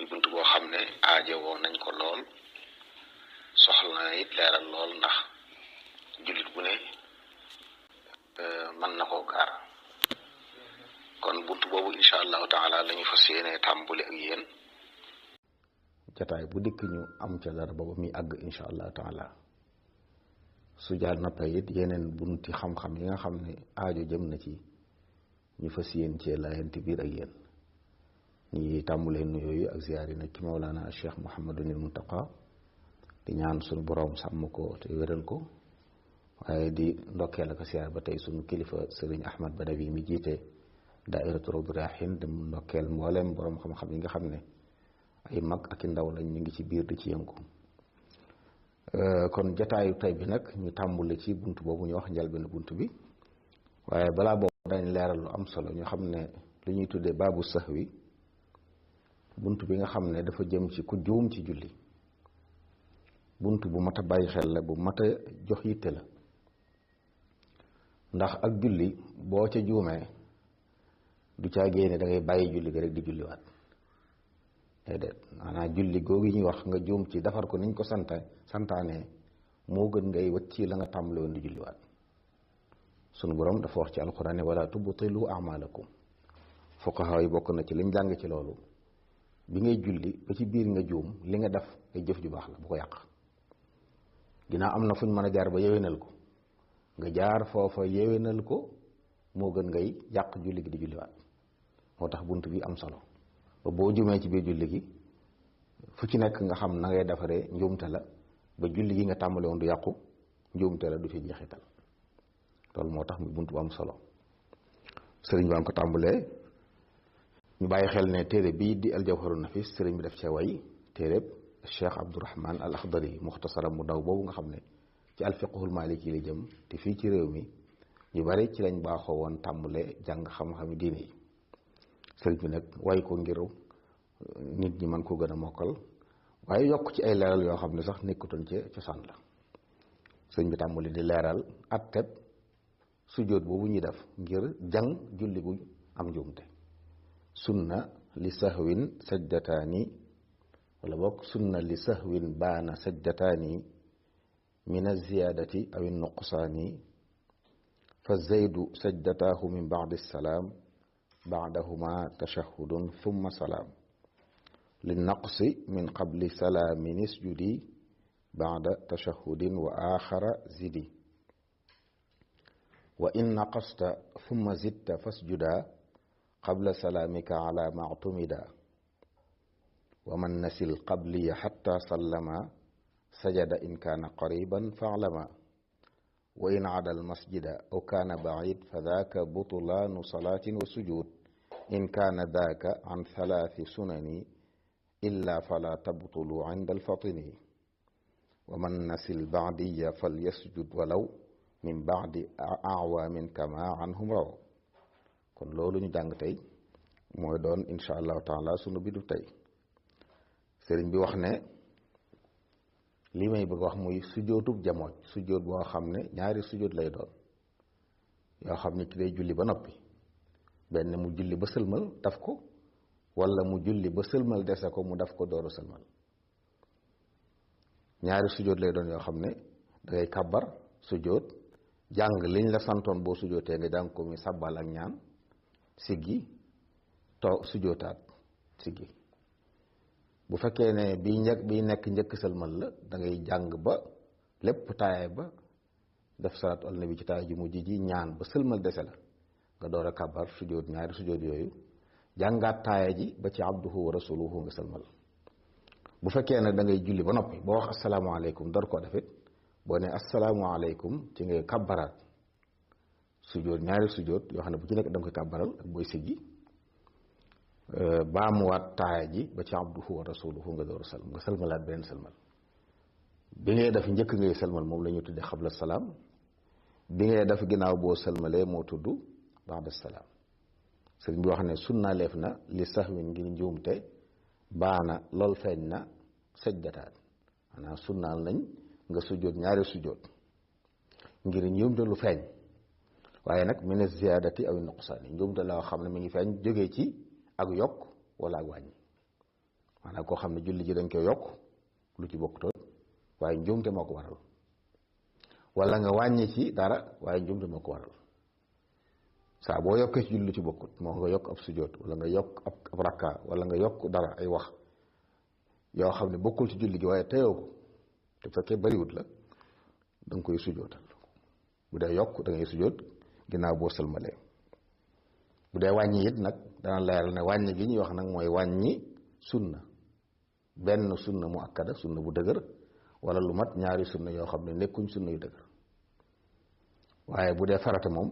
muy bunt boo xam ne aajowoo nañ ko lool soxla na it leeral lool ndax jullit bu ne mën na koo gaar kon bunt boobu incha allahu taala lañu fas yéene tàmbuli ak yéen jataay bu dikk ñu am ca dara booba muy àgg incha allahu taala su jaar noppee it yeneen bunti xam-xam yi nga xam ne aajo jëm na ci ñu fas yéen cee laayanti biir ak yéen ñi tàmbulee nuyooyu ak ziyaar yi nag ci Mawlana Cheikh Mouhamadunil Muntaqa di ñaan suñu boroom sàmm ko te wéral ko waaye di ndokkeel ak ziyaar ba tey suñu kilifa Sëriñ Ahmad Badawi mi jiite daairatu Rawdu Rayaahiin dem ndokkeel mboolem boroom xam-xam yi nga xam ne ay mag ak i ndaw lañ ñu ngi ci biir di ci yëngu kon jataayu tey bi nag ñu tàmbule ci bunt boobu ñu wax njëlbéenu bunt bi waaye balaa boobu dañ leeral lu am solo ñu xam ne lu ñuy tuddee baabu sahwi bunt bi nga xam ne dafa jëm ci ku juum ci julli bunt bu mat a bàyyi xel la bu mat a jox yitte la ndax ak julli boo ca juumee du caa génne da ngay bàyyi julli gi rek di julliwaat déedéet maanaam julli googu ñuy wax nga juum ci defar ko niñ ko santaane moo gën ngay wët ci la nga tàmbale woon di julliwaat sunu borom dafa wax ci alxuraan ne wala tubtilu amalakum fuqaha yi bokk na ci liñ jàng ci loolu bi ngay julli ba ci biir nga juum li nga def ay jëf ju baax la bu ko yàq ginnaaw am na fuñ mën a jaar ba yewenal ko nga jaar foofa yewenal ko moo gën ngay yàq julli gi di julliwaat moo tax bunt bi am solo ba boo jumee ci biir julli gi fu ci nekk nga xam na ngay defaree njuumte la ba julli gi nga tàmbale woon du yàqu njuumte la du ci jeexital loolu moo tax muy bunt bu am solo sëriñ bi am ko tàmbalee ñu bàyyi xel ne téere bii di aljawharu nafis sëriñ bi def cee way téereb Cheikh Abdourahman al Akhdari muxtasara mu daw boobu nga xam ne ci alfiqhul maliki la jëm te fii ci réew mi ñu bari ci lañ baaxoo woon tàmbale jàng xam-xami diine yi sëriñ bi nag way ko ngir nit ñi mën ko gën a mokkal waaye yokk ci ay leeral yoo xam ne sax nekkutoon ci cosaan la sëriñ bi tàmbali di leeral atteb sujjóot boobu ñuy def ngir jàng julli gu am njuumte sunna li sahwin sajdataani wala bokk sunna li sahwin baana sajdataani min aziyadati aw nuqsaani fa zaydu sajdataahu min baadi salaam baadahuma tashahudun thumma salaam li naqsi min qabli salaamin isjudi baada tashahudin wa axara zidi wa in naqasta thumma zidta fasjuda qabla salaamika ala mactumida wa man nasil qabliya xatta sallama sajada in kaana qariban faclama wa in ada almasjida aw kaana bacid fa daaka butlaanu salaatin wa sujud in kaana daaka an thalathi sunani illa fala tabtulu cinda alfatini wa man nasil bacdiya falyasjud walaw min bacdi acwaamin kama canhum raw kon loolu ñu jàng tey mooy doon incha allahu taala sunu bidu tey sëriñ bi wax ne lii may bëgg wax muy sujjóotub jamooj sujjóot boo xam ne ñaari sujjóot lay doon yoo xam ne ki day julli ba noppi benn mu julli ba sëlmal daf ko wala mu julli ba sëlmal dese ko mu daf ko dooru sëlmal ñaari sujjóot lay doon yoo xam ne dangay kàbbar sujjóot jàng liñ la santoon boo sujjóotee nga jàng ko muy sabbal ak ñaan siggi toog sujjóotaat siggi bu fekkee ne bi nekk njëkk sëlmal la da ngay jàng ba lépp taaye ba def salaatu al nabi ci taay ji mujj ji ñaan ba sëlmal dese la nga door a kàbbar sujjóot ñaari sujjóot yooyu jàngaat taaye ji ba ci abduhu wa rasuluhu nga sëlmal bu fekkee ne da ngay julli ba noppi boo wax asalaamaaleykum door koo defit boo ne asalaamaaleykum ci ngay kàbbaraat sujjóot ñaari sujjóot yoo xam ne bu ci nekk da nga koy kàbbaral ak booy siggi baamuwaat taaya ji ba ci abduhu wa rasuluhu nga door a nga sëlmalaat beneen sëlmal bi ngay def njëkk ngay sëlmal moom la ñu tuddee xabla salaam bi ngay def ginnaaw boo sëlmalee moo tudd baada salaam sëriñ bi wax ne sunna leef na li sahwin ngir njuumte baana lool feeñ na sajdataan maanaam sunnaal nañ nga sujjóot ñaari sujjóot ngir njuumte lu feeñ waaye nag min ziyaadati aw nuqsaani njuumte la xam ne mi ngi feeñ jógee ci ak yokk wala ak wàññi maanaam koo xam ne julli ji dañ koy yokk lu ci bokkutoon waaye njuumte moo ko waral wala nga wàññi ci dara waaye njuumte moo ko waral saa boo yokkee ci julli lu ci bokkut moo nga yokk ab sujjóot wala nga yokk ab rakka wala nga yokk dara ay wax yoo xam ne bokkul ci julli gi waaye teyoo ko te fekkee bariwut la da nga koy sujjóotal bu dee yokk da ngay sujjóot ginnaaw boo sëlmalee bu dee wàññi it nag dana leeral ne wàññi gi ñuy wax nag mooy wàññi sunna benn sunna mu akkada sunna bu dëgër wala lu mat ñaari sunna yoo xam ne nekkuñ sunna yu dëgër waaye bu dee farata moom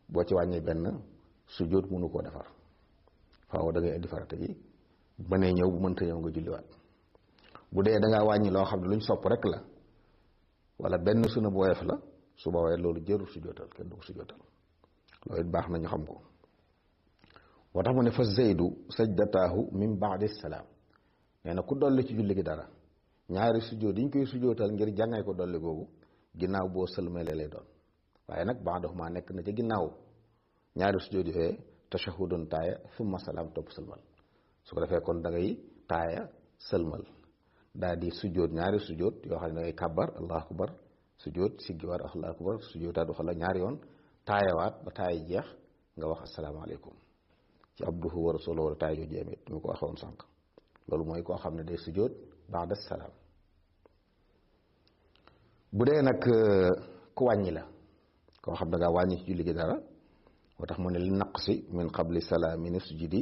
boo ci wàññi benn sujjóot mënu koo defar faaw da ngay indi farata ji mënee ñëw bu mënta ñëw nga julliwaat bu dee da ngaa wàññi loo xam ne luñ sopp rek la wala benn sunna bu woyof la su boobaa loolu jërul sujjóotal kenn du ko sujjóotal loolu it baax na ñu xam ko moo tax mu ne fa zaydu sajdataahu min baadi salaam nee na ku dolli ci julli gi dara ñaari sujjóot yi ñu koy sujjóotal ngir jàngay ko dolli googu ginnaaw boo sëlmalee lay doon waaye nag baadahuma nekk na ca ginnaaw ñaari sujjóot yooyee tashahudun taaya summa salaam topp sëlmal su ko defee kon da ngay taaya sëlmal daal di sujjóot ñaari sujjóot yoo xam ne da ngay kàbbar allahu akbar sujjóot siggiwaat allahu akbar sujjóotaat wax la ñaari yoon taayawaat ba taaya jeex nga wax asalaamaaleykum ci abduhu wa rasuluhu wala taaya jooju amit ñu ko waxoon sànq loolu mooy koo xam ne day sujjóot baada salaam bu dee nag ku wàññi la koo xam ne ngaa wàññi ci julli gi dara moo tax mu ne li naqsi min qabli salaamin sujudi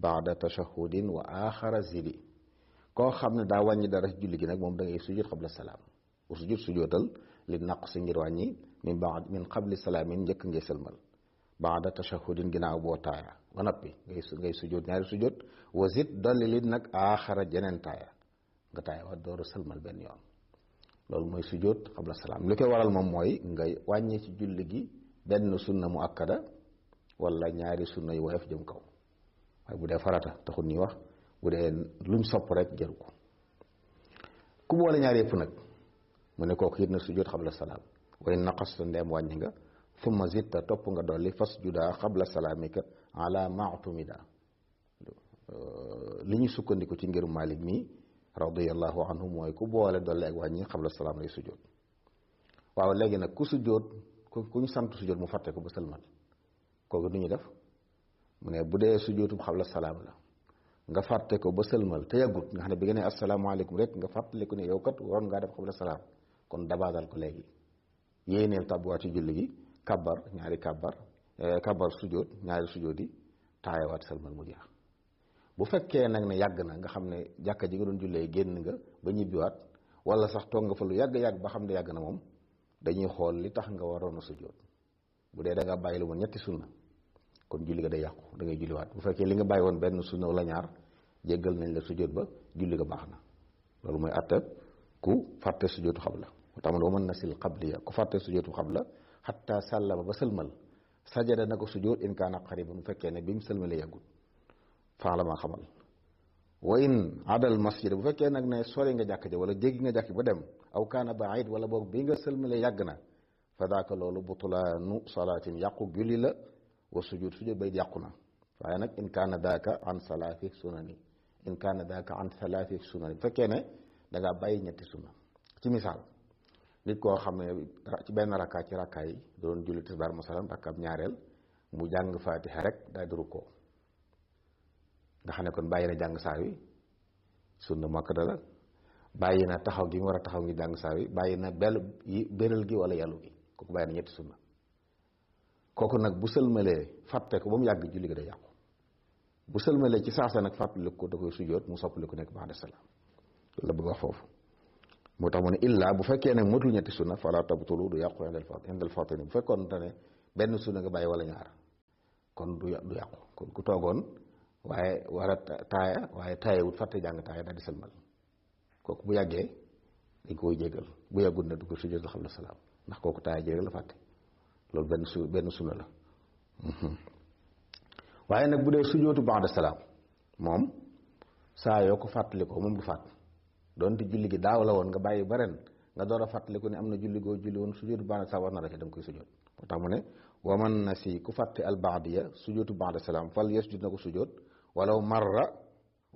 baada tashahudin wa axara zidi koo xam ne daa wàññi dara ci julli gi nag moom da ngay sujud qabla salaam bu sujootal li naqsi ngir wàññi min qabli salaamin njëkk ngay sëlmal baada tashahudin ginnaaw boo taaya ba noppi ngay sujud ñaari sujud wa zid dolli li nag axara jeneen taaya nga taaya wa door a sëlmal benn yoon loolu mooy sujud qabla salaam li koy waral moom mooy ngay wàññi ci julli gi benn sunna mu akkada wala ñaari sunna yu woyof jëm kaw waaye bu dee farata taxul ñuy wax bu dee luñ sopp rek jëru ko ku boole ñaar yëpp nag mu ne kooku it na sujud qabla salaam way naqasta ndeem wàññi nga thumma zitta topp nga dolli fasjuda qabla salaamika ala ma'tumida li ñu sukkandiku ci ngirum Malik mi radiyallahu anhu mooy ku boole dolli ak wàññi qabla salaam lay sujud waaw léegi nag ku sujud ku ñu sant sujud mu fàtte ko ba sëlmal kooku du ñu def mu ne bu dee sujudu qabla salaam la nga fàtte ko ba sëlmal te yàggut nga xam ne bi nga ne asalaamaaleykum rek nga fàttaliku ne yow kat waroon ngaa def qabla salaam kon dabaatal ko léegi yéeneel tàbbuwaat ci julli gi kabbar ñaari kabbar sujjóot ñaari sujjóot yi taayawaat sëlmal mu jeex bu fekkee nag ne yàgg na nga xam ne jàkka ji nga doon jullee génn nga ba ñibbiwaat wala sax toog nga fa lu yàgg-yàgg ba xam ne yàgg na moom dañuy xool li tax nga waroon a sujjóot bu dee da nga bàyyi lu woon ñetti sunna kon julli ga day yàqu da ngay julliwaat bu fekkee li nga bàyyi woon benn sunna wala ñaar jéggal nañ la sujjóot ba julli ga baax na loolu mooy atteb ku fàtte sujjóotu xabla moo tax ma wa man nasil qabliya ku fàtte sujjóotu xabla xatta sàllama ba sëlmal sajada na ko sujjóot in kaana qariban bu fekkee ne bi mu sëlmalee yàggul faa la ma xamal wa in adal masjid bu fekkee nag ne sori nga jàkk ja wala jéggi nga jàkk ba dem aw kaana baid wala boog bi nga sëlmalee yàgg na fa daaka loolu butlaanu salaatin yàqu julli la wa sujud bay yàqu na waaye nag in kaana daaka an salaati sunani in kaana daaka an salaati sunani bu fekkee ne da ngaa bàyyi ñetti sunna ci misaal nit koo xam ne ci benn rakkaa ci rakkaa yi doon julli tisbaar masalan rakkaab ñaareel mu jàng faatiha rek daal di rukkoo nga xam ne kon bàyyi na jàng saar wi sunna muakkada la bàyyi na taxaw gi mu war a taxaw ngi jàng saar wi bàyyi na béral gi wala yàllu gi kooku bàyyi na ñetti sunna kooku nag bu sëlmalee fàtte ko ba mu yàgg julli gi day yàqu bu sëlmalee ci saasa nag fàttaliku ko da koy sujjóot mu soppaliku nekk ba'da salaam loolu la bëgg wax foofu moo tax mu ne illaa bu fekkee ne motul ñetti sunna fala tabtulu du yàqu indal fatini bu fekkoon te ne benn sunna nga bàyyi wala ñaar kon du yàqu kon ku toogoon waaye war a taaya waaye taayewut fàtte jàng taaya daal di sëlmal kooku bu yàggee dañ koy jégal bu yàggut na du ko sujjóot qabla salaam ndax kooku taaya ji rek la fàtte loolu benn sunna la waaye nag bu dee sujjóotu ba'da salaam moom saa yoo ko fàttali ko moom du fàtt doonte julli gi daaw la woon nga bàyyi ba ren nga door a fàttaliku ne am na julli goo julli woon sujjóotu ba'da salaam war na la ca da nga koy sujjóot moo tax mu ne wa man nasi ku fàtte al ba'diya sujjóotu ba'da salaam fal yasjud na ko sujjóot walaw marra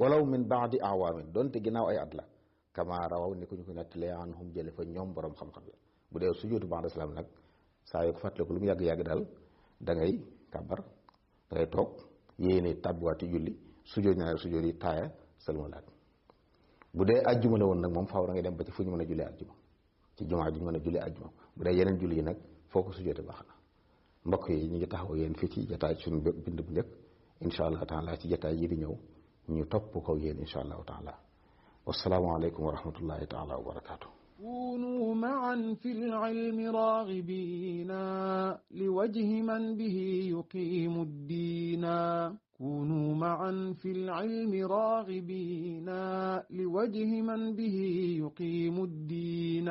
walaw min baadi awaamin donte ginnaaw ay at la kama rawaw ni ko ñu ko nettalee anhum jële fa ñoom borom xam-xam la bu dee sujjóotu ba'da salaam nag saa yoo ko fàttaliku lu mu yàgg-yàgg daal da ngay kàbbar da ngay toog yéene tàbbiwaati julli sujjóot ñaari sujjóot yi taaya salmalaat bu dee ajjuma la woon nag moom faaw da ngay dem ba ci fu ñu mën a jullee ajjuma ci jumaa ji ñu mën a jullee ajjuma bu dee yeneen julli yi nag foo ko sujjóote baax na mbokk yi ñu ngi taxaw yéen fii ci jataay suñu bind bu njëkk insha allah taala ci jataay yi di ñëw ñu topp ko yéen insha allahu taala wassalaamu aleykum wa rahmatullahi taala wa barakaatu كونوا معا في العلم راغبين لوجه من به يقيم الدين كونوا معا في العلم راغبين لوجه من به يقيم الدين